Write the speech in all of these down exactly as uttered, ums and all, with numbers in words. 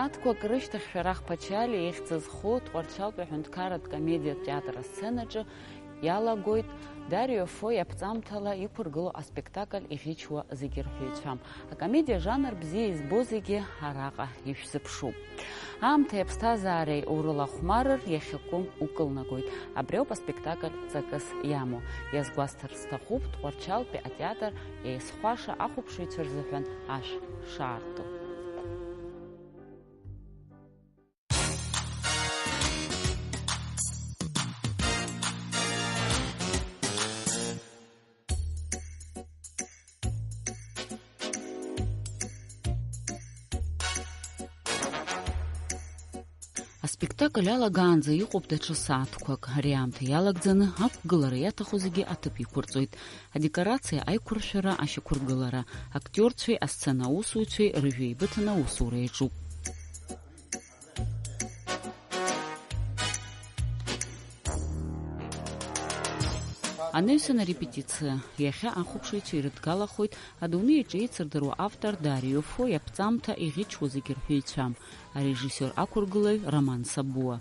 Сааҭқәак рышьҭахь Шәарах Ԥачалиа ихьӡ зху Тҟәарчалтәи аҳәынҭқарратә комедиатә театр асценаҿы иалагоит Дарио Фо иаԥҵамҭала иқәыргылоу аспектакль Иӷьычуа зегьы рҳәаҩцәа. Акомедиа жанр бзиа избо зегьы араҟа ишәзыԥшуп. Аамҭеи аԥсҭазаареи урылахәмарыр, иахьакәым укылнагоит. Абри ауп аспектакль ҵакыс иамоу. Иазгәасҭар сҭахуп Тҟәарчалтәи атеатр еизхәаша ахәаԥшыҩцәа рзыҳәан ашә шаарту. Аспектакль алагаанӡа иҟоуп даҽа сааҭқәак. Ари аамҭа иалагӡаны ақәгылара иаҭаху зегьы аҭыԥ иқәырҵоит. Адекорациа аиқәыршәара, ашьақәыргылара, актиорцәеи асцена аусуҩцәеи рыжәҩа еибыҭаны аусура иаҿуп. Анаҩсан арепетициа. Иахьа ахәаԥшыҩцәа ирыдгалахоит адунеи аҿы еицырдыруа автор Дарио Фо иаԥҵамҭа Иӷьычуа зегьы рҳәаҩцәа, арежиссиор ақәыргылаҩ Роман Сабуа.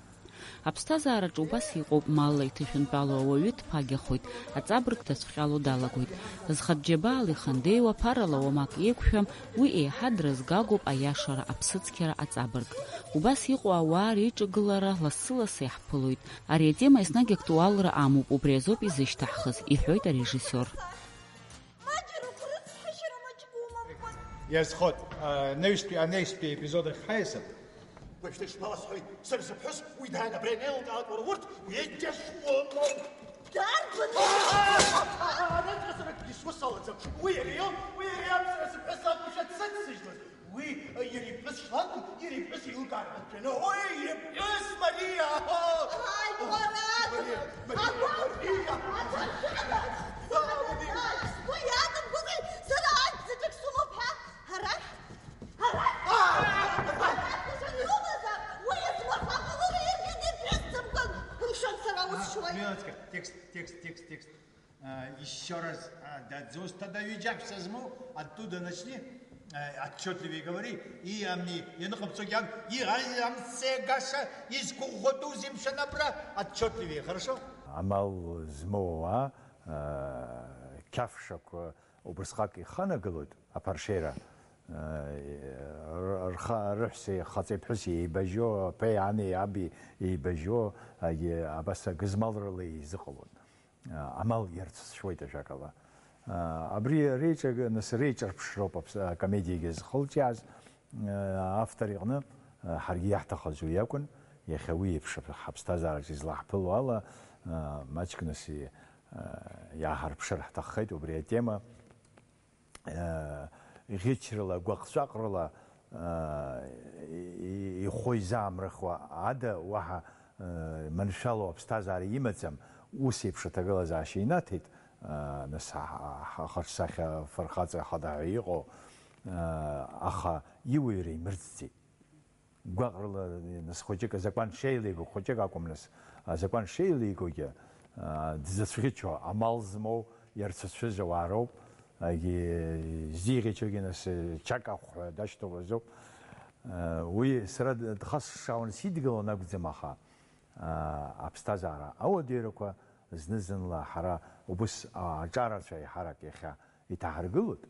Аԥсҭазаараҿы убас иҟоуп, малла иҭышәынтәалоу ауаҩы дԥагьахоит, аҵабырг дацәҟьало далагоит. Зхатә џьабаала ихандеиуа, ԥарала уамак еиқәшәам, уи еиҳа дрызгагоуп аиашара, аԥсыцқьара, аҵабырг. Убас иҟоу ауаа реиҿагылара лассы-лассы иаҳԥылоит. Ари атема еснагь актуалра амоуп, убри азоуп изышьҭаҳхыз, иҳәоит арежиссиор. Маџьара уқәрыцҳашьара маҷк умамкәан. Иазхоит, анаҩстәи, анаҩстәи епизод ахь ҳаиасып. Уажәшьҭа ишԥаласҳәои, сара сыԥҳәыс уи дааин абра ианеилылкаалак уара урҭ уеидгьашуама? Дарбан? Анаҩсра сара акгьы сус алаӡам. Уи иара иоуп, уи иара иоуп сара сыԥҳәыс акәушәа дсыцсыжьлаз. Уи, э, иара иԥҳәыс шлакәым, иара иԥҳәыс еилкаар ҳәа дшәаны. Ой, иԥҳәыс Мариа! Ааи, уара! Мариа, Мариа, Мариа! Сгәы иаанамгозеи сара аӡә заҵәык сымоуп ҳәа? Арахь? Арахь? Арахь узыҩнамызар, уи измырхәакәа лыла иргьы диԥҳәысӡамкәан, мшәан, сара ус шуеит. Милочка, текст, текст, текст, текст. Э, ещё раз, э, да, дзусҭада ҩыџьа аҳәса змоу, оттуда начни, э, отчётливее говори, и амни, ианыҟабҵогьы ам, и, ай, амцегаша, изқәыӷәӷәатәузеи мшәан абра, отчётливее, хорошо? Амал змоу ауаа, э, қьафшақәа убысҟак иханагалоит, аԥаршеира, э, р-, рха-, рыҳәсеи хаҵеи ԥҳәыси еибажьо, аԥеи ани аби еибажьо, агьи абас агызмалрала еизыҟалон. Амал иарцәыцәуеит, ажәакала. Абри реиҿагы-, нас реиҿырԥшроуп аԥс-, акомедиагьы зхылҿиааз, автор иҟны, ҳаргьы иаҳҭахыз уи акәын, иахьа уи еиԥш ҳаԥсҭазаараҿы излаҳԥыло ала, маҷк нас и-, иааҳарԥшыр ҳҭаххеит убри атема. Э, ӷьычрала, гәаҟ-ҵәаҟрала, э, и-, и-, ихәы изаамрыхуа ада уаҳа, э, маншәалоу аԥсҭазаара имаӡам, ус еиԥш аҭагылазаашьа инаҭеит, э, нас ҳа-, ҳа-, ҳа-, хаҿсахьа фырхаҵа хада ҳәа иҟоу, э, аха иуаҩра имырӡӡеит. Гәаҟрала, нас, хәыҷык азакәан шеилеиго, хәыҷык акәым, нас, азакәан шеилеигогьы, аа, дзацәӷьычо амал змоу иарцәыцәыз ауаа роуп, агьи зиӷьычогьы, нас, чак ахәҳәа дашьҭоу азоуп. Уи сара дхасшаауан сидгылон акәӡам, аха, аа, аԥсҭазаара ауадаҩрақәа зны-зынла ҳара убыс, аа, аҿарацәа еиҳарак иахьа иҭаҳаргылоит,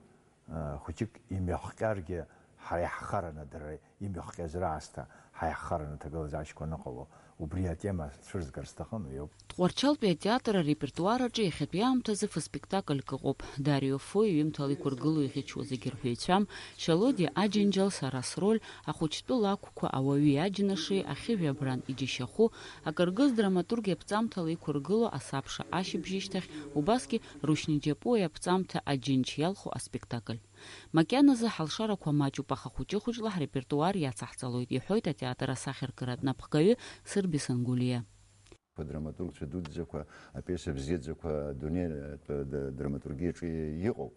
хәыҷык имҩахҟьаргьы, ҳара иаҳхараны дара имҩахҟьаз раасҭа, ҳара иаҳхараны аҭагылазаашьақәа аныҟало, убри атема цәырзгар сҭахын, уи ауп. Тҟәарчалтәи атеатр арепертуар аҿы иахьатәи аамҭазы фыспектакльк ыҟоуп. Дарио Фои иҩымҭала иқәыргылоу иӷьычуа зегьы рҳәаҩцәам, Шьалодиа Аџьынџьал, Сара сроль, Ахәыҷтәы лакәқәа, Ауаҩи аџьныши, Ахьыжә абран иџьашьахәы, акыргыз драматург иаԥҵамҭала иқәыргыло Асабша ашьыбжьышьҭахь, убасгьы Рушьни Џьапуа иаԥҵамҭа Аџьынџь иалху аспектакль. Макьаназы ҳалшарақәа маҷуп, аха хәыҷы-хәыҷла ҳрепертуар иацаҳҵалоит, иҳәоит атеатр асахьаркыратә напхгаҩы Сырби Сангулиа. Адраматургцәа дуӡӡақәа, апиеса бзиаӡақәа адунеи, э, д-, драматургиаҿы иҟоуп.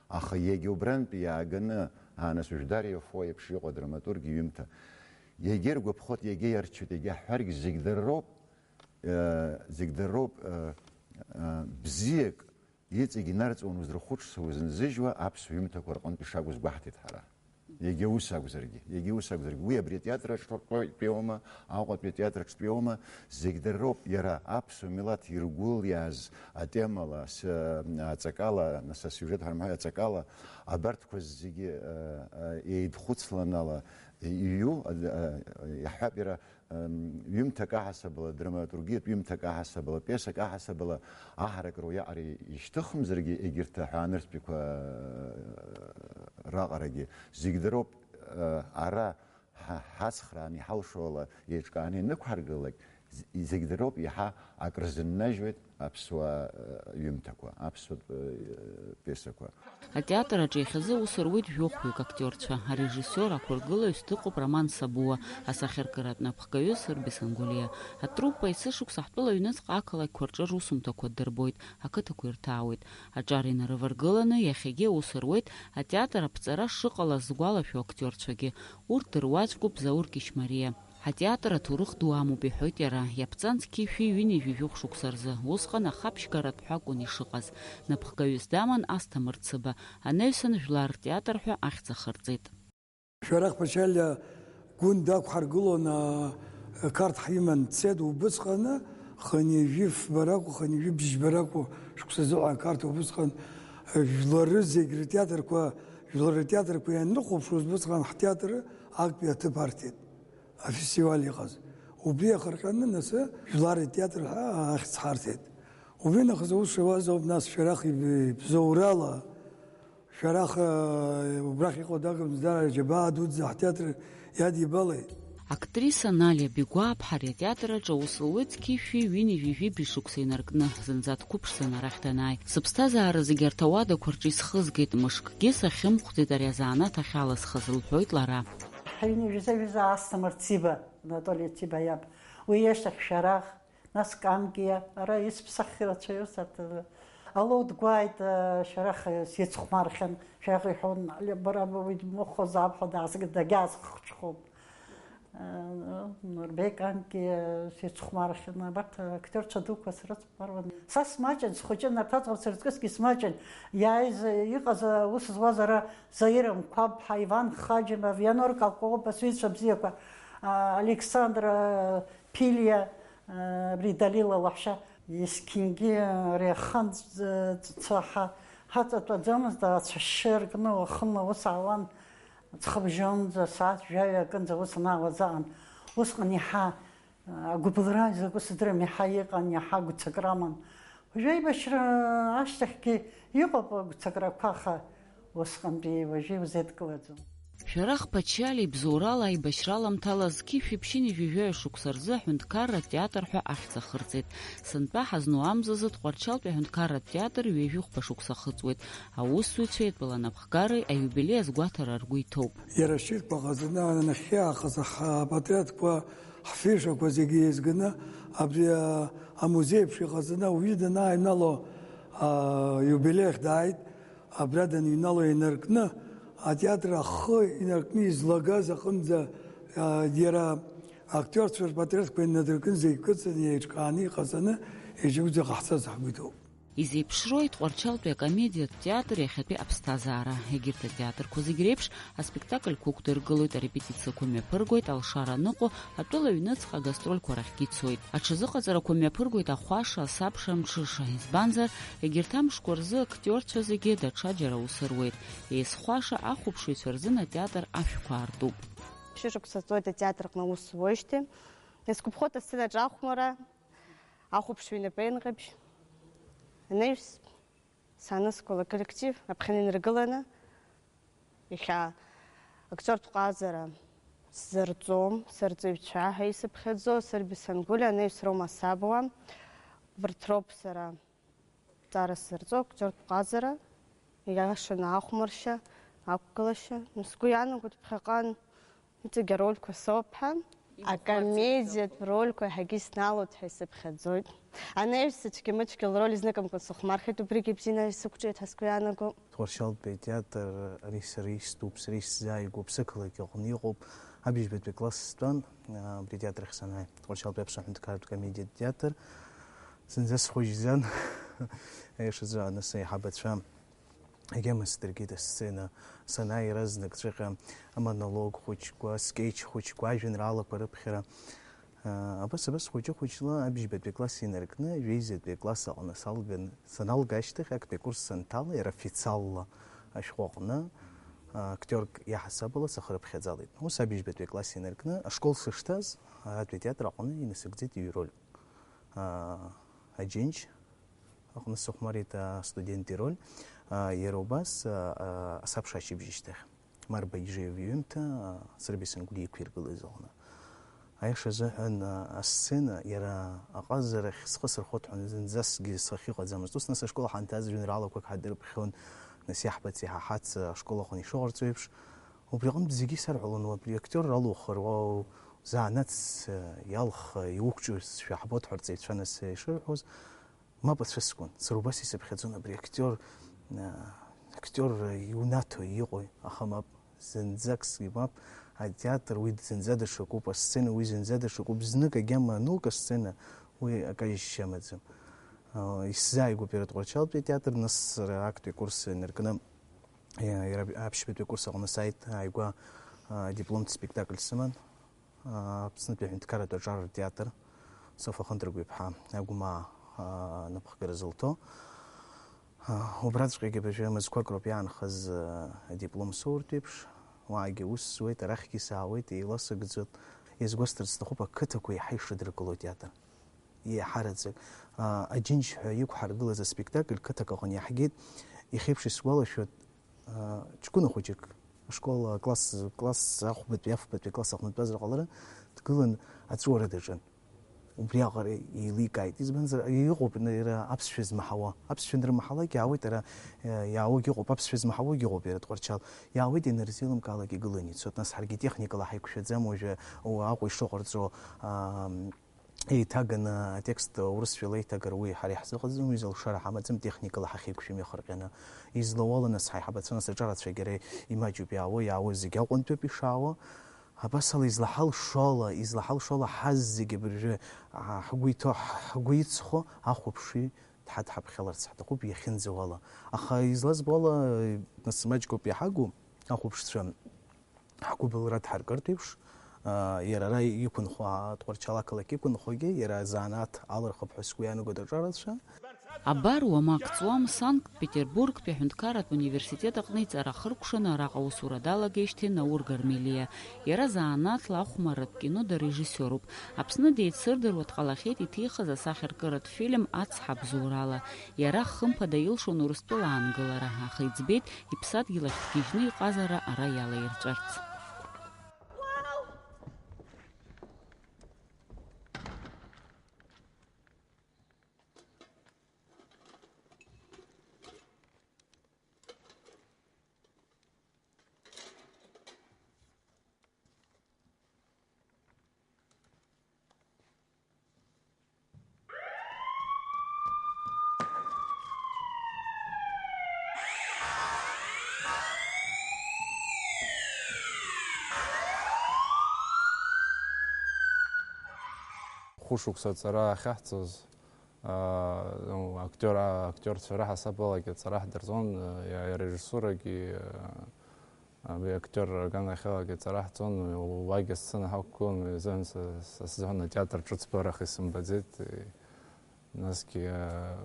Аха иагьа убрантәи иааганы, аа, нас, Дарио Фо еиԥш иҟоу адраматург иҩымҭа, иагьа иргәаԥхоит, иагьа иарчоит, иагьа ҳҳәаргь, зегь дара роуп, э, зегь дара роуп, э, э, бзиак иҵегь инарҵуан узырхәыцуа, узынзыжьуа аԥсуа ҩымҭақәа рҟынтә ишакәыз гәаҳҭеит ҳара. Егьа ус акәзаргьы, егьа ус акәзаргьы, уи абри атеатр аҿтәоума, Аҟәатәи атеатр аҿтәоума, зегь дара роуп, иара аԥсуа милаҭ иргәылиааз атемала, с-, аҵакала, нас асиужет ҳәа рымҳәа аҵакала, абарҭқәа зегьы, э, э, еидхәыцланала иҩу, э, э, иаҳҳәап, иара, э, ҩымҭак аҳасабала, драматургиатә ҩымҭак аҳасабала, пиесак аҳасабала аҳаракыра уиаҟара ишьҭыхымзаргьы, егьырҭ аҳәаанырцәтәиқәа, э, раҟарагьы, зегь дара роуп, э, ара ҳа-, ҳацхраан иҳалшо ала еиҿкааны инықәҳаргылак, з-, зегь дара роуп иаҳа акрызыннажьуеит аԥсуа, э, ҩымҭақәа, аԥсуа, э, пиесақәа. Атеатр аҿы иахьазы аус руеит жәохәҩык актиорцәа, арежиссиор, ақәыргылаҩыс дыҟоуп Роман Сабуа, асахьаркыратә напхгаҩы Сырби Сангәлиа. Атруппа есышықәса ҳтәыла аҩныҵҟа ақалақьқәа рҿы русумҭақәа ддырбоит, ақыҭақәа ирҭаауеит. Аҿар инарываргыланы, иахьагьы аус руеит атеатр аԥҵара шыҟалаз згәалашәо актиорцәагьы. Урҭ дыруаӡәкуп Заур Кьышьмариа. Атеатр аҭоурых ду амоуп, иҳәоит иара, иаԥҵан зқьи шәи ҩынҩажәи жәохә шықәса рзы, усҟан ахаԥшьгаратә ҳәа акәын ишыҟаз. Напхгаҩыс даман Асҭамыр Цыба, анаҩсан жәлар ртеатр ҳәа ахьӡ ахырҵеит. Шәарах Пачалиа Гәында ақәҳаргылон, а, қарҭ ҳиман дцеит, убысҟаны хынҩажәи фба ракәу, хынҩажәи бжьба ракәу шықәсазы ҳәа ақарҭ убысҟан, а, жәлары зегь ртеатрқәа, жәлар ртеатрқәа ианрыхәаԥшуаз, убысҟан ҳтеатр актәи аҭыԥ арҭеит, афестиваль иҟаз. Убри иахырҟьаны, нас, жәлар ртеатр ҳәа ахьӡ ҳарҭеит. Убри нахыс аус шуаз ауп, нас, шәарах иб-, ибзоурала, Шәарах, э, убрахь иҟоу дагымзар, аџьабаа дуӡӡа ҳтеатр иадибалеит. Актриса Налиа Бигәааԥҳа ари атеатр аҿы аус луеит зқьи шәи ҩынҩажәи жәибжь шықәса инаркны, зынӡа дқәыԥшӡан арахь данааи. Сыԥсҭазаара зегьы арҭ ауадақәа рҿы исхызгеит, мышкгьы сахьымхәӡеит ари азанааҭ ахь алысхыз, лҳәоит лара. Ҳҩынҩажәи жәаба Асҭамыр Циба, Анатоли Циба иаб. Уи иашьҭахь Шәарах, Нас Камгиа, ара исԥсахьа рацәаҩыс арҭ, Алоу дгәааит, шәарах сицхәмархьан, шәарах иҳәон, бара уи дмыхәозаап ҳәа даасыг-, дагьаасхычхоуп. Нурбеи Камгиа сицхәмархьан, абарҭ актиорцәа дуқәа срыцхәмаруан. Са смаҷын, схәыҷын, арҭ аӡӷабцәа рыҵкысгьы смаҷын. Иааиз, иҟаз, аус зуаз ара Заира Мқәаб-ԥҳа, Иван Хаџьымов, Вианор Калкоба, сҩызцәа бзиақәа, Александр Ԥилиа, абри Далила лаҳәшьа, есқьынгьы ари ахан ҵәца ҳа-, ҳаҵатәаӡамызт, ацәашьы ркны уахынла ус аауан, ҵхыбжьонӡа, сааҭ жәаҩа акынӡа ус анаауаз аҟан. Усҟан иаҳа, агәыбылра закәу сыздырам, иаҳа иҟан, иаҳа гәцакра аман. Уажәы аибашьра ашьҭахьгьы иҟоуп агәцакрақәа, аха усҟантәи уажәы иузеидкылаӡом. Шәарах Пачалиа ибзоурала аибашьра аламҭала зқьи шәи ԥшьынҩажәи жәаҩа шықәса рзы аҳәынҭқарратә театр ҳәа ахьӡ ахырҵеит. Сынтәа ҳазну амзазы Тҟәарчалтәи аҳәынҭқарратә театр ҩажәихәба шықәса ахыҵуеит. Аусзуҩцәеи атәыла напхгареи аиубилеи азгәаҭара ргәы иҭоуп. Иара ашьырқәа ҟазаны анахьхьи аахыс ҳпатреҭқәа, ҳфишақәа зегьы еизганы абри, а, амузеи еиԥш иҟазаны ауаҩы данааҩнало, а, иубилеи ахь дааит. Абра даныҩнало инаркны, атеатр ахы инаркны излагаз аҟынӡа, а, иара актиорцәа рпатреҭқәа инадыркын, зегь кыдҵаны, еиҿкааны иҟаҵаны, иџьыгәӡа ҟаҳҵаз ҳгәы иҭоуп. Изеиԥшроуи Тҟәарчалтәи акомедиатә театр иахьатәи аԥсҭазаара? Егьырҭ атеатрқәа зегь реиԥш, аспектакльқәа ықәдыргылоит, арепетициақәа мҩаԥыргоит, алшара аныҟоу, атәыла аҩныҵҟа агастрольқәа рахьгьы ицоит. Аҽазыҟаҵарақәа мҩаԥыргоит ахәаша, асабша, амҽыша. Избанзар, егьырҭ амшқәа рзы актиорцәа зегьы даҽаџьара аус руеит. Еизхәаша ахәаԥшыҩцәа рзын атеатр ашәқәа аартуп. Шәышықәса ҵуеит атеатр аҟны аус зуеижьҭеи. Исгәаԥхоит асценаҿы ахәмарра, ахәаԥшҩы инапеинҟьабжь, анаҩс саныскуала аколлектив аԥхьан инаргыланы, иахьа актиортә ҟазара сзырҵом, сырҵаҩцәа ҳәа исыԥхьаӡо, Сырби Сангәлиа, анаҩс Рома Сабуа, убарҭ роуп сара. Ҵара сзырҵо актиортә ҟазара, ииашаны ахәмаршьа, ақәгылашьа. Сгәы иаанагоит ԥхьаҟан иҵегь арольқәа соуп ҳәа. Акомедиатә рольқәа иаҳагьы исналоит ҳәа исыԥхьаӡоит. Анаҩс цәгьа-мыцәгьа лроль зныкымкәан сыхәмархьеит, убригьы бзианы исықәҿиеит ҳәа сгәы иаанагоит. Тҟәарчалтәи атеатр ари сара исҭоуп, сара исзааигәоуп, сықалақь аҟны иҟоуп. Абжьбатәи акласс стәан, а, абри атеатр ахь санааи. Тҟәарчалтәи аԥсуа ҳәынҭқарратә комедиатә театр. Зынӡа схәыжьӡан, аиашазы, аны сеиҳабацәа Егьа масдыргеит асцена санааи, иаразнак ҵәҟьа амонолог хәыҷқәа, аскетч хәыҷқәа, ажәеинраалақәа рыԥхьара. Абас, абас хәыҷы-хәыҷла абжьбатәи акласс инаркны, жәеизатәи акласс аҟны салган, саналга ашьҭахь, актәи акурс санҭала, иара официалла ашәҟәы аҟны актиорк иаҳасабала сахырыԥхьаӡалеит. Ус абжьбатәи акласс инаркны, ашкол сышҭаз, аратәи атеатр аҟны инасыгӡеит иҩ-рольк. Аџьынџь аҟны сыхәмарит астудент ироль. Иара убас асабша ашьыбжьышьҭахь Марба Иџьеиа иҩымҭа Сырбеи Сангәлиа иқәиргылаз аҟны. Аиаша азыҳәан, асцена, иара аҟазарахь схы сырхәот ҳәа зынӡаскгьы сахьыҟаӡамызт. Ус, нас, ашкол ҳанҭаз жәеинраалақәак ҳадырԥхьон, нас, иаҳбац, иҳаҳац, ашкол аҟны ишыҟарҵо еиԥш. Убри аҟынтә зегьы исарҳәалон, уи абри актиор ралухыр, уа узанааҭс иалх, иуқәҿиозшәа ҳбот ҳәа рҵаҩцәа, нас, ишырҳәоз. Мап ацәыскуан. Сара убас исыԥхьаӡон, абри актиор, актиор иунаҭои иҟои, аха мап, зынӡакгьы мап, атеатр уи зынӡа даҽакуп, асцена уи зынӡа даҽакуп, знык агьама анылка асцена, уи акажьшьа амаӡам. Исзааигәоуп иара Тҟәарчалтәи атеатр, нас сара актәи акурс инаркны, иара аԥшьбатәи акурс аҟны сааит, ааигәа адипломтә спектакль сыман. Аԥснытәи аҳәынҭқарратә аҿар ртеатр, Софа Хынтрагәиԥҳа Агәмаа напхгара зылҭо. Убраҵәҟьагьы абыржәы мызқәак роуп иаанхаз адиплом соуртә еиԥш, уаагьы аус зуеит, арахьгьы саауеит, еиласыгӡоит. Иазгәасҭарц сҭахуп, ақыҭақәа еиҳа ишыдыркыло атеатр. Еиҳараӡак, Аџьынџь ҳәа иқәҳаргылаз аспектакль қыҭак аҟны иаҳгеит. Иахьеиԥш исгәалашәоит, ҷкәына хәыҷык, ашкол акласс, класс ахәбатәи, афбатәи акласс аҟны дтәазар ҟаларын, дгылан аҵәуара даҿын. Убриаҟара еиликааит. Избанзар, иҟоуп иара аԥсшәа змаҳауа. Аԥсшәа анрымаҳалак, иаауеит ара, иаауагь ыҟоуп, аԥсшәа змаҳауагь ыҟоуп иара Тҟәарчал. Иаауеит, ианырзеилымкаалак игылан ицоит. Нас ҳаргьы техникала ҳаиқәшәаӡам уажәы, Аҟәа ишыҟарҵо, ам, Еиҭаганы атекст урысшәала еиҭагар уи ҳара иаҳзыҟаҵом, уи залшара ҳамаӡам, техникала ҳахьеиқәшәом иахырҟьаны. Излауала нас ҳаиҳабацәа, нас аҿарацәагьы ара имаҷуп иаауа, иаауа зегь Аҟәантәиуп ишаауа. Абасала излаҳалшола, излаҳалшола ҳаззегь абыржәы, а, ҳгәы иҭоу, ҳгәы иҵхо ахәаԥшҩы дҳадҳаԥхьаларц ҳҭахуп иахьынӡауала. Аха излазбо ала, нас маҷк ауп иҳагу ахәаԥшцәа. Ҳгәыбылра дҳаркыртә еиԥш, иара ара иқәынхо, Тҟәарчал ақалақь иқәынхогьы иара азанааҭ алырхып ҳәа сгәы иаанагоит аҿарацәа. Абар, уамак ҵуам, Санкт-Петербургтәи аҳәынҭқарратә университет аҟны иҵара ахыркәшаны араҟа аусура далагеижьҭеи Наур Гармелиа. Иара занааҭла ахәмарратә кино дорежиссиоруп. Аԥсны деицырдыруа дҟалахьеит иҭихыз асахьаркыратә фильм Ацҳа абзоурала. Иара, хымԥада, илшон Урыстәыла аангылара, аха иӡбеит, иԥсадгьыл ахь дгьежьны иҟазара ара иалаирҵәарц. Хәышықәса аҵара ахьаҳҵоз, аа, актиор, актиорцәа раҳасабалагьы аҵара ҳдырҵон, иа-, арежиссурагьы, аа, абри актиор аганахьалагьы аҵара ҳҵон, уагьы асцена ҳақәгылан, уи азыҳәан са, са сзыҳәан атеатр ҿыцбарах исымбаӡеит, насгьы, аа,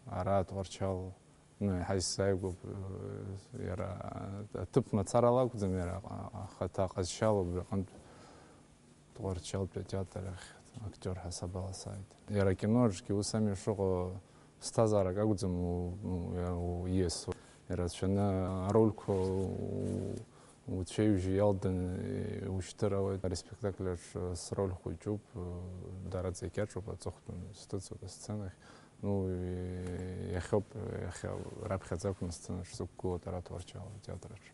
ара Тҟәарчал, ну, иаҳа исзааигәоуп, иара аҭыԥ мацарала акәӡам, иара ахаҭа ҟазшьала убри аҟынтә. Тҟәарчалтәи атеатр ахь актиор ҳасабала сааит. Иара акино аҿгьы ус ами ишыҟоу, ԥсҭазаарак акәӡам у-, у-, у-, ииасуа. Ирацәаны арольқәа у-, уцәеижь иалдан иушьҭыр ауеит. Ари аспектакль аҿы сроль хәыҷуп, даараӡа икьаҿуп, аҵыхәтәан сҭыҵуеит асценахь. Ну, иахьоуп, иахьа раԥхьаӡа акәын асценаҿ сықәгылоуп ара Тҟәарчал атеатр аҿы.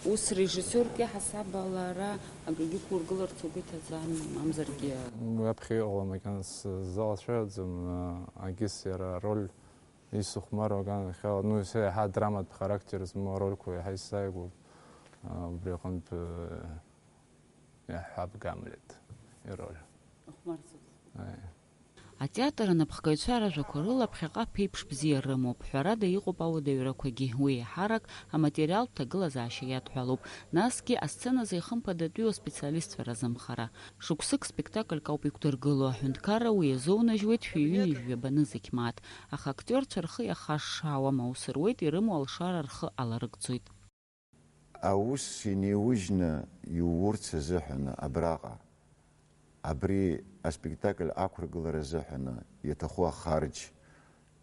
Ус режиссиорк иаҳасабала ара акгьы қәургыларц угәы иҭаӡами, мамзаргьы? Уи аԥхьа иҟало макьана сзалацәажәаӡом, а, агьыс иара ароль исыхәмаруа аганахьала, ну, са иаҳа драматә характер змоу арольқәа иаҳа исзааигәоуп, а, убри аҟынтә, а, иаҳҳәап, Гамлет ироль. Ухәмарцыц. Аи. Атеатр анапхгаҩцәа ражәақәа рыла ԥхьаҟа ԥеиԥш бзиа рымоуп, ҳәарада, иҟоуп ауадаҩрақәагьы, уи еиҳарак аматериалтә ҭагылазаашьа иадҳәалоуп, насгьы асценазы ихымԥадатәиу аспециалистцәа разымхара. Шықәсык спектакльк ауп иқәдыргыло, аҳәынҭқарра уи иазоунажьуеит шәи ҩынҩажәи жәаба нызқь мааҭ, аха актиорцәа рхы иахашшаауам, аус руеит, ирымоу алшара рхы аларыгӡоит. Аус инеиужьны иуурц азыҳәан абраҟа, абри аспектакль ақәыргылара азыҳәан иаҭаху ахарџь,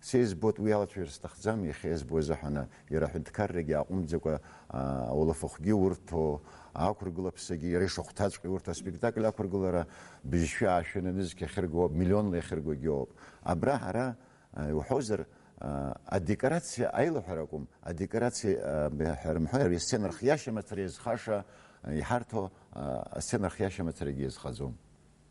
са избоит, уи алацәажәара сҭахӡам, иахьа избо азыҳәан иара аҳәынҭқаррагьы ааҟәымҵӡакәа, аа, ауалафахәгьы урҭо, ақәыргылаԥсагьы иара ишахәҭаҵәҟьа урҭо, аспектакль ақәыргылара быжьшәа-аашәа нызқь ахьырго, миллионла иахьыргогьы ауп. Абра ҳара, аа, иуҳәозар, аа, адекорациа аилаҳәара акәым, адекорациа, аа, ҳәа рымҳәои, ари асцена рхиашьа мацара иазхаша, аа, иҳарҭо, аа, асцена рхиашьа мацарагьы иазхаӡом.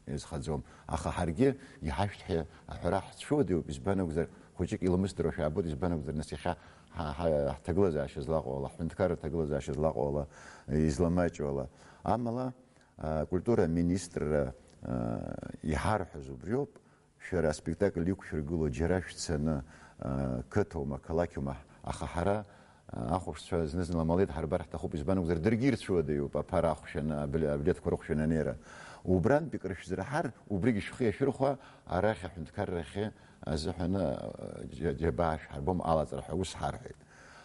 Иазхаӡом. Аха ҳаргьы иҳашәҭ ҳәа аҳәара ҳцәыуадаҩуп, избан акәзар, хәыҷык иламысдароу шәаабоит, избан акәзар, нас иахьа ҳа-, ҳа-, ҳҭагылазаашьа злаҟоу ала, ҳҳәынҭқарра аҭагылазаашьа злаҟоу ала, изламаҷу ала. Амала, акультура аминистрра, а, иҳарҳәаз убриоуп, шәара аспектакль иқәшәыргыло џьара шәцаны, а, қыҭоума, қалақьума, аха ҳара, а, ахәаԥшцәа зны-зынла амалеит ҳарбар ҳҭахуп, избан акәзар, даргьы ирцәыуадаҩуп аԥара ахәшәаны, абли-, аблеҭқәа рыхәшәаны анеира. Убрантәи кыр шәзырҳар, убригьы шәхы иашәырхәа, арахь аҳәынҭқаррахьы азыҳәаны, а, џьа-, џьабаа шәҳарбом, алаҵара ҳәа ус ҳарҳәеит.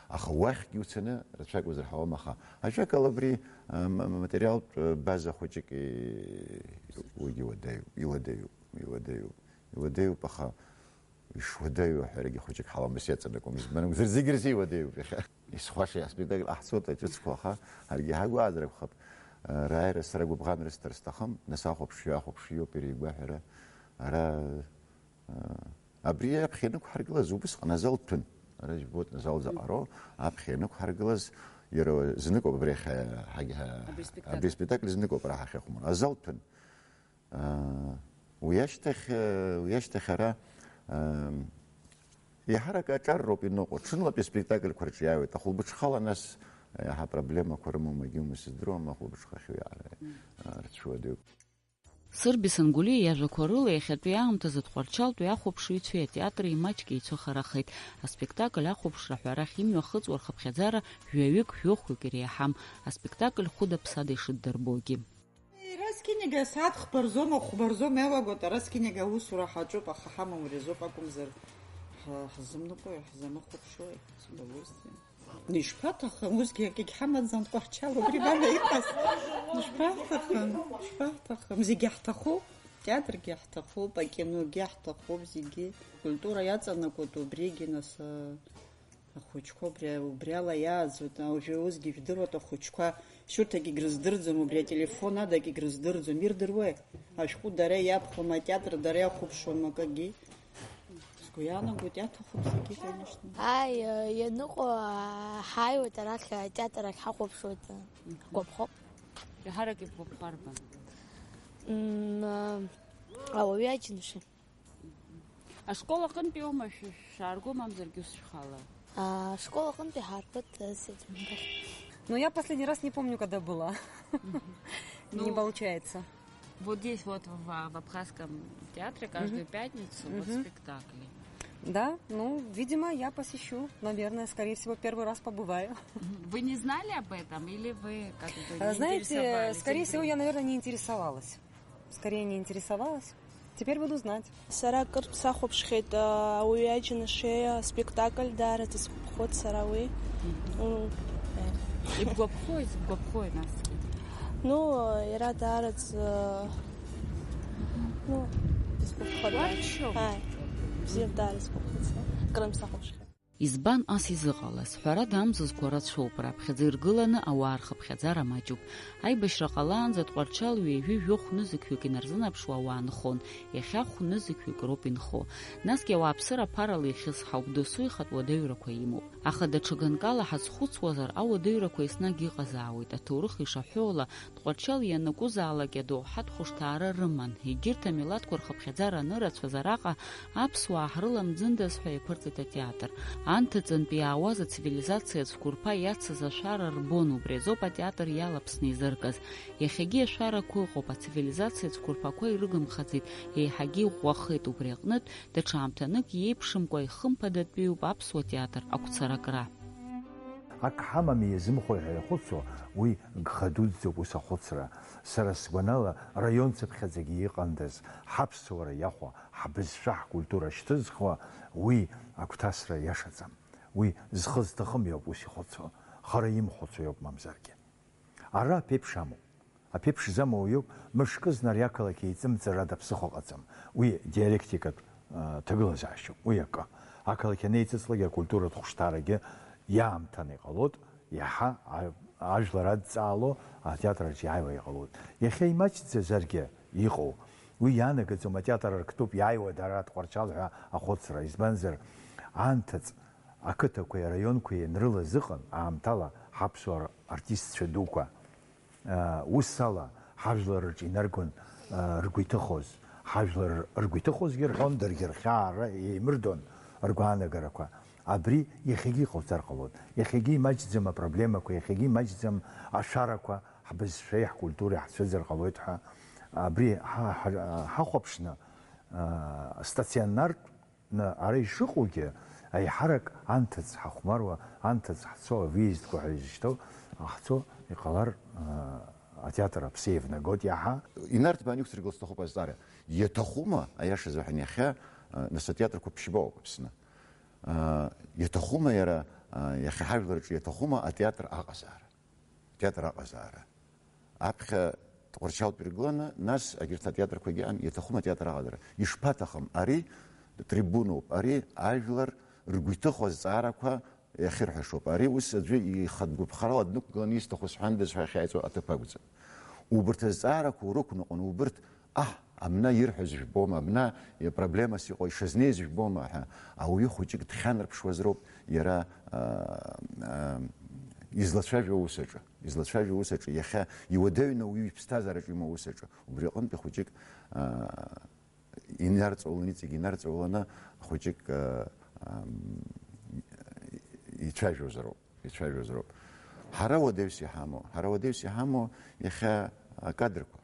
Аха уахьгьы уцаны рацәак узырҳауам, аха ажәакала абри, а, ма-, материалтә, а, база хәыҷык и-, уигьы уадаҩуп, иуадаҩуп, иуадаҩуп, иуадаҩуп, аха ишуадаҩу аҳәарагьы хәыҷык ҳаламыс иаҵанакуам, избан акәзар, зегь рзы иуадаҩуп иахьа. Исхәаша аспектакль ҟаҳҵоит аҿыцқәа, аха ҳаргьы ҳагәаазар акәхап, а, рааира сара гәыбӷан рысҭар сҭахым, нас ахәаԥшҩы ахәаԥшҩы иоуп иара игәаҳәара, ара, а, абри аԥхьа инықәҳаргылаз убысҟан азал ҭәын. Ара ижәбоит, азал заҟароу, аԥхьа инықәҳаргылаз, иара зныкоуп абри ахьа-, ҳагьа-, Абри спектакль. Абри спектакль зныкоуп ара ҳахьыхәмаруа. Азал ҭәын. Аа, уи ашьҭахь, уи ашьҭахь ара, аа, еиҳарак аҿар роуп иныҟәо. Ҽынлатәи аспектакльқәа рҿы иааиуеит. Ахәылбыҽхала нас, еиҳа проблемақәа рымоума, егьиума сыздыруам, ахәылбыҽха ахьыҩаара, аа, рцәыуадаҩуп. Сырби Сангәлиа иажәақәа рыла, иахьатәи аамҭазы Тҟәарчалтәи ахәаԥшыҩцәеи атеатри маҷк еицәыхарахеит. Аспектакль ахәаԥшра ҳәа арахь имҩахыҵуа рхыԥхьаӡара жәаҩык, жәохәҩык иреиҳам. Аспектакль хәыда-ԥсада ишыддырбогьы. Расқьинига асааҭ хԥа рзоума, хәба рзоума иалагоит, Расқьинига аусура ҳаҿуп, аха ҳамам уи азоуп акәымзар, ҳа-, ҳзымныҟәои, ҳзамыхәаԥшуеи, с удовольствием. Ишԥаҭахым, усгьы акгьы ҳамаӡам, Тҟәарчал убри бана иҟаз. Ишԥаҳҭахым, ишԥаҳҭахым, зегьы ҳҭахуп, театргьы ҳҭахуп, акиногьы ҳҭахуп, зегьы. Акультура иаҵанакуеит убригьы, нас, а, Ахәыҷқәа убри, убри ала иааӡоит, уажәы усгьы ижәдыруеит, ахәыҷқәа шьурҭагьы егьрыздырӡом, убри ателефон адагь егьрыздырӡом, ирдыруеи? Ашәҟәы дара иаԥхьома, атеатр дара иахәаԥшуама, акагьы? Сгәы иаанагоит, иаҭахуп зегьы, конечно. Ааи, ианыҟоу, ҳааиуеит арахь, атеатр ахь ҳахәаԥшуеит, ҳгәаԥхоуп. Иаҳарак ибгәаԥхо арбан? М, ауаҩы аџьныш. Ашкол аҟынтәи аума шәы-, шәаарго, мамзаргьы ус шәхала? А, ашкол аҟынтәи ҳааргоит, э, сети. Ну, я последний раз не помню, когда была. Не получается. Вот здесь вот в, в Абхазском театре каждую пятницу вот спектакли. Да, ну, видимо, я посещу, наверное, скорее всего, первый раз побываю. Вы не знали об этом или вы как бы не интересовались? А, знаете, скорее всего, я, наверное, не интересовалась. Скорее не интересовалась. Теперь буду знать. Сара акыр сахәаԥшхьеит, а, ауаҩы аџьныш аспектакль, даараӡа сгәаԥхоит сара уи. Мгм. М. Ибгәаԥхои, зыбгәаԥхои насгьы? Ну, иара даараӡа, ну, исгәаԥхоит. Уарчоу? Ааи, бзиа даара исгәаԥхеит сара. Акыр сахәаԥшхьеит. Избан ас изыҟалаз? Ҳәарада, амзызқәа рацәоуп, раԥхьаӡа иргыланы ауаа рхыԥхьаӡара маҷуп. Аибашьра ҟалаанӡа Тҟәарчал ҩажәи жәохә нызқьҩык инарзынаԥшуа ауаа нхон, иахьа хә нызқьҩык роуп инхо. Насгьы ауааԥсыра ԥарала ихьысҳауп, досу ихатә уадаҩрақәа имоуп. Аха даҽа ганкала ҳазхәыцуазар, ауадаҩрақәа еснагь иҟазаауеит, аҭоурых ишаҳәо ала, Тҟәарчал ианакәызаалак адоуҳатә хәышҭаара рыман, егьырҭ амилаҭқәа рхыԥхьаӡара анырацәаз араҟа аԥсуаа ҳрыламӡындаз ҳәа иаԥырҵеит атеатр. Анҭыҵынтә иаауаз ацивилизациа цәқәырԥа иацыз ашәара рбон, убри азоуп атеатр иалаԥсны изыркыз. Иахьагьы ашәарақәа ыҟоуп, ацивилизациа цәқәырԥақәа ирыгымхаӡеит, еиҳагьы иӷәӷәахеит, убри аҟнытә, даҽа аамҭанык иеиԥшымкәа ихымԥадатәиуп аԥсуа театр агәцаракра. Ак ҳамами иазымхои ҳәа иахәыцуа, уи гха дуӡӡоуп ус ахәыцра. Сара сгәанала, раион цыԥхьаӡагьы иҟандаз, ҳаԥсуара иахәо, ҳбызшәа, ҳкультура шьҭызхуа, уи агәҭасра иашаӡам. Уи зхы зҭахым иоуп ус ихәыцуа, хара имхәыцуа иоуп мамзаргьы. Ара аԥеиԥш амоуп. Аԥеиԥш змоу иоуп, мышкы зны ари ақалақь еиҵымҵыр ада ԥсыхәа ҟаҵам. Уи диалектикатә, а, ҭагылазаашьоуп, уи акы. Ақалақь анеиҵыҵлак акультуратә хәышҭаарагьы иаамҭаны иҟалоит, иаҳа а-, ажәлар адҵаало атеатраҿ иааиуа иҟалоит. Иахьа имаҷӡазаргьы иҟоу, уи иаанагаӡом атеатр арктәуп иааиуа дара Тҟәарчал ҳәа ахәыцра, избанзар, анҭыҵ ақыҭақәеи араионқәеи ианрылаз ыҟан аамҭала ҳаԥсуа артистцәа дуқәа. Ус ала, ҳажәлар рҿы инаргон, ргәы иҭыхоз, ҳажәлар ргәы иҭыхозгьы рҳәон, даргьы рхьаа ра-, еимырдон ргәаанагарақәа. Абри иахьагьы иҟауҵар ҟалоит. Иахьагьы имаҷӡам апроблемақәа, иахьагьы имаҷӡам ашәарақәа, ҳбызшәеи ҳкультуреи ҳцәыӡыр ҟалоит ҳәа. Абри ҳа-, ҳа-, ҳахәаԥшны, стационартә ара ишыҟоугьы, аиҳарак анҭыҵ ҳахәмаруа, анҭыҵ ҳцо, авыездқәа ҳәа изышьҭоу ҳцо, иҟалар, а, атеатр аԥсы еивнагоит иаҳа. Инарҭбаан иқәсыргылар сҭахуп азҵаара. Иаҭахума, аиаша азыҳәан, иахьа, а, нас атеатрқәа ԥшьба ауп Аԥсны. А, иаҭахума иара, а, иахьа ҳажәлар рҿы иаҭахума атеатр аҟазаара? Атеатр аҟазаара. Аԥхьа Тҟәарчалтә иргыланы, нас агьырҭ атеатрқәагьы ан-, иаҭахума атеатр аҟазаара? Ишԥаҭахым? Ари трибуноуп, ари ажәлар ргәы иҭыхо азҵаарақәа иахьырҳәашоуп. Ари ус аӡәы ихатә гәаԥхарала днықәгыланы исҭаху сҳәандаз ҳәа иахьааиҵо аҭыԥ акәӡам. Убырҭ азҵаарақәа урықәныҟәон, убырҭ, аҳ, абна ирҳәоз жәбома, абна проблемас иҟоу ишазнеиз жәбома ҳәа ауаҩы хәыҷык дхьанарԥшуазароуп иара, а, а, излацәажәо аус аҿы, излацәажәо аус аҿы, иахьа иуадаҩны ауаҩы иԥсҭазаараҿы имоу аус аҿы. Убри аҟынтәи хәыҷык, а, инарҵаулан, иҵегь инарҵауланы хәыҷык, а, ам, ицәажәозароуп, ицәажәозароуп. Ҳара уадаҩс иҳамоу, ҳара уадаҩс иҳамоу иахьа акадрқәа.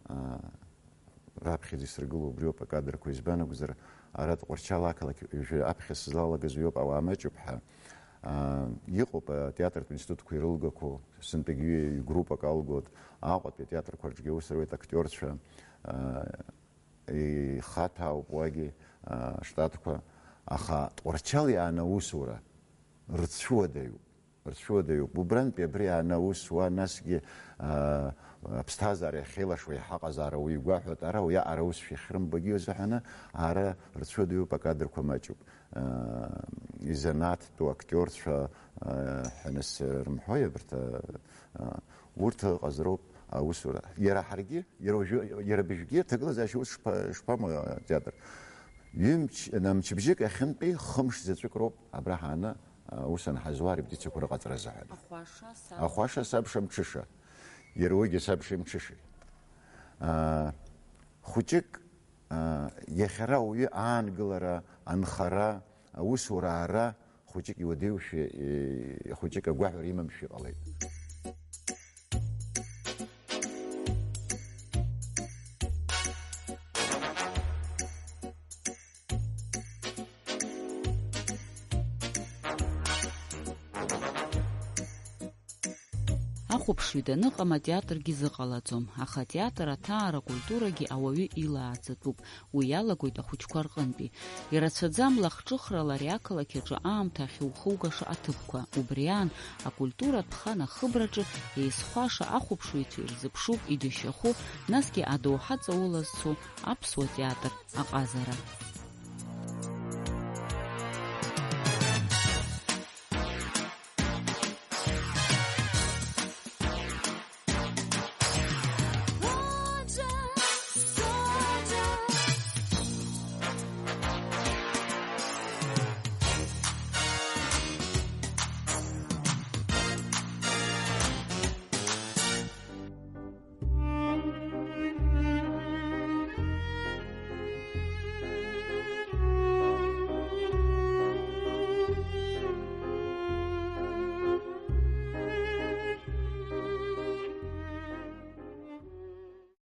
Аа, раԥхьаӡа исыргыло убриоуп акадрқәа, избан акәзар, ара Тҟәарчал ақалақь ҩажәа аԥхьа сызлалагаз уиоуп, ауаа маҷуп ҳәа. Аа, иҟоуп атеатртә институтқәа ирылгақәоу, сынтәагьы ҩ-, группак алгоит, Аҟәатәи атеатрқәа рҿгьы аус руеит актиорцәа, аа, ихаҭәаауп уагьы, аа, штатқәа, аха Тҟәарчал иааны аусура рцәыуадаҩуп. Рцәыуадаҩуп. Убрантәи абри анаус уа, насгьы, аа, аԥсҭазаара иахьеилашуа иҳаҟазаара уигәаҳәоит, ара уиаҟара аус шәахьрымбогьы азыҳәаны, ара рцәыуадаҩуп, акадрқәа маҷуп. Аа, изанааҭтәу актиорцәа, аа, ҳәа нас рымҳәои абарҭ, аа, урҭ ыҟазароуп аусура. Иара ҳаргьы, иара уажәы, иара быжәгьы аҭагылазаашьа ус шԥа-, шԥамоу атеатр? Ҩымч, на мчыбжьык ахьынтәи хымш заҵәык роуп абра ҳааны аус анҳазуа арепетициақәа рыҟаҵара азыҳәан. Ахәаша саб- Ахәаша сабша мҽыша. Иара уигьы сабша мҽышеи. Аа, хәыҷык, аа, иахьара ауаҩы аангылара, анхара, аусура аара, хәыҷык иуадаҩушәа, е, хәыҷык агәаҳәара имамшәа иҟалеит. Ахәаԥшҩы даныҟам атеатргьы зыҟалаӡом, аха атеатр аҭаара акультурагьы ауаҩы илааӡатәуп, уи иалагоит ахәыҷқәа рҟынтәи. Ирацәаӡам лахҿыхрала ари ақалақь аҿы аамҭа ахьухугаша аҭыԥқәа, убри аан, акультуратә хан ахыбраҿы еизхәаша ахәаԥшыҩцәа ирзыԥшуп иџьашьахәу, насгьы адоуҳа ҵаула зцу аԥсуа театр аҟазара.